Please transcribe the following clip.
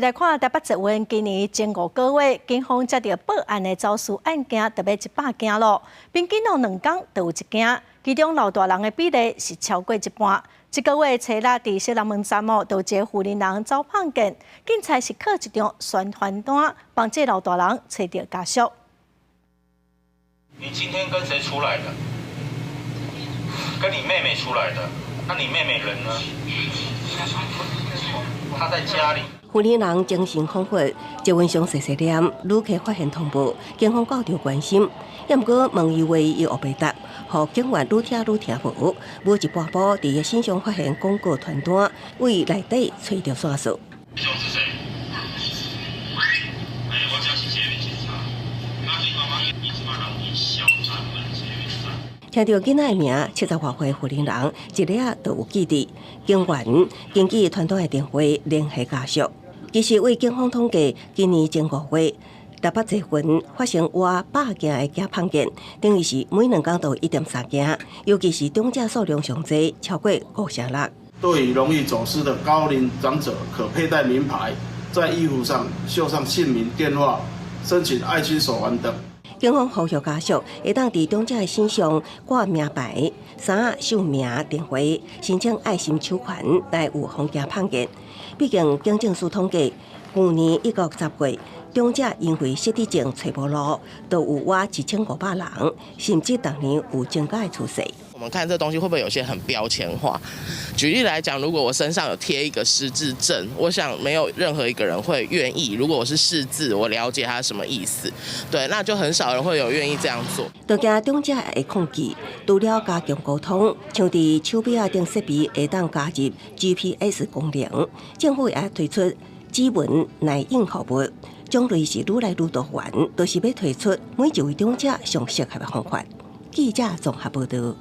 來看台北捷運今年前5個月，警方接著報案的走私案件著欲100件囉，平均哦2工就有1件，其中老大人的比例是超過一半。這個月初六佇西南門站哦，就有一個婦人人走碰見，警察是靠一張宣傳單幫這老大人揣著家屬。你今天跟誰出來的？跟你妹妹出來的。那你妹妹人呢？她在家裡。婦人人精神恍惚，捷運上細細念，旅客發現通報，警方到場關心。抑毋過問伊話，伊烏白答，予警員愈聽愈聽無。無一半步，佇伊身上發現廣告傳單，對內底揣著線索。是誰？哎，我這是捷運警察。那你媽媽你這馬人佇小南門捷運站。聽著囡仔的名，70外歲婦人人一下就有記得。警員根據傳單的電話聯繫家屬。其實為警方統計，今年前5月，台北捷運發生倚百件的驚碰件，等於是每2工就有1.3件，尤其是長者數量上濟，超過5成6。對於容易走失的高齡長者，可佩戴名牌，在衣服上繡上姓名、電話，申請愛心手環等。警方呼籲家屬會當佇長者的身上掛名牌、衫仔繡名、電話，申請愛心手環來預防驚碰見。畢竟警政署統計，舊年1到10月，長者因為失智症揣無路，就有倚1500人，甚至逐年有增加的趨勢。我們看這東西會不會有些很標籤化？舉例來講，如果我身上有貼一個失智症，我想沒有任何一個人會願意。如果我是識字，我了解它什麼意思，對，那就很少人會有願意這樣做。都驚長者會抗拒，除了加強溝通，像佇手錶仔頂設備會當加入 GPS 功能，政府也推出指紋內應服務，種類是愈來愈多元，就是欲推出每一位長者上適合的方法。記者綜合報導。